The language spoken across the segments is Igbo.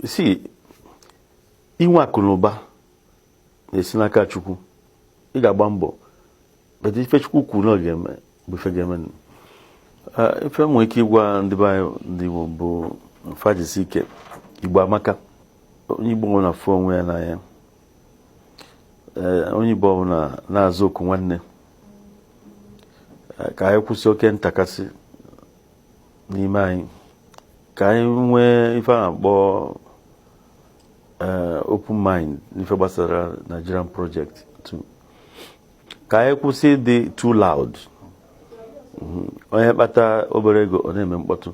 See, inwe akụ na ụba na-esi n'aka Chukwu. Ị ga-agba mbọ, but ife Chukwu kwuru na ọ ga-eme bụ ife ga-eme. Ife m nwere ike ịgwa ndị be anyị, ndị Igbo, bụ fa jisi ike. Igbo amaka. Onye Igbo ọbụla fụ onwe ya n'anya. Ee, onye Igbo ọbụla na-azụ oku nwanne. Ka anyị kwụsị oke ntakasị n'ime anyị, ka anyị nwee ife a na-akpọ open mind n'ife gbasara Nigerian project too. Ka anyị kwụsị ịdị too loud. Onye kpata obere ego, ọ na-eme mkpọtụ,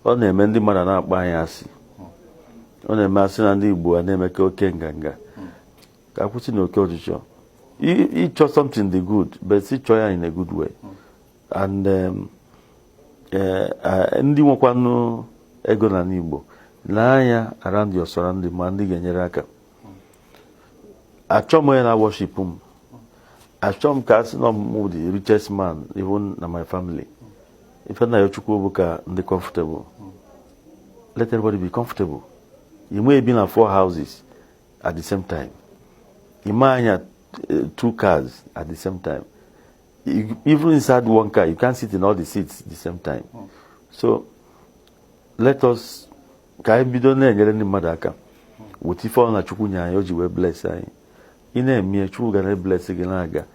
ọ na-eme ndị mmadụ na-akpọ anyị asị, ọ na-eme asị na ndị Igbo a na-eme ka oke nganga. Ka akwụsị na oke ọchịchọ. Ịchọ something dị good, but ịchọ ya in a good way. And ndị nwekwanụ ego n'ala Igbo, lee anya around your surrounding ma ndị ga-enyere aka. Achọ m onye na-worship m. Achọ m ka a sị na mụ the richest man even na my family. Ife nna ya Chukwu bụ ka ndị comfortable. Let everybody be comfortable. You may be na four houses at the same time, you may anya two cars at the same time. Even inside one car, you can't sit in all the seats at the same time. So let us, ka anyị bido na-enyere ndị mmadụ aka weta ife ọ na Chukwu nye anyị o ji wee bless anyị. Ị na-eme, Chukwu ga na-bless gị, na-aga,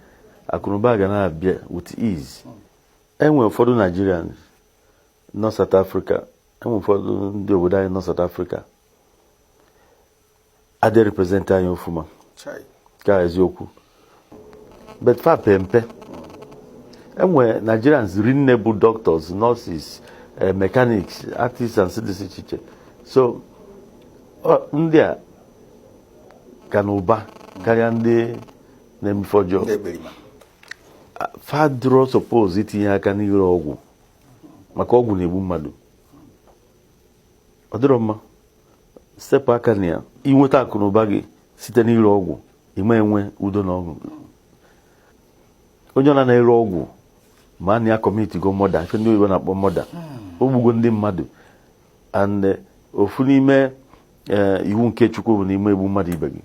akụnụba ga na-abịa with ease. Enwe ụfọdụ Nigerians nọ South Africa, enwe ụfọdụ ndị obodo anyị nọ South Africa adị represent anyị ofụma. Chai. Ka eziokwu, but fa pe mpe. Enwe Nigerians rinne bụ doctors, nurses, mechanics, artists and dị iche iche. So ndị a ka na ụba karịa ndị na-emefe ọjọọ. Ndị ekperima. Fa dịrọ suppose itinye aka n'ire ọgwụ, maka ọgwụ na-egbu mmadụ. Ọ dịrọ mma, sepụ aka na ya. Inweta akụ na ụba gị site n'ire ọgwụ, ime enwe udo na ọṅụ. Onye ọna na-ere ọgwụ, ma na ya commit go murder, ife ndị oyibo na-akpọ murder, o gbugo ndị mmadụ. And ofu n'ime iwu nke Chukwu bụ na ime egbu mmadụ ibe gị.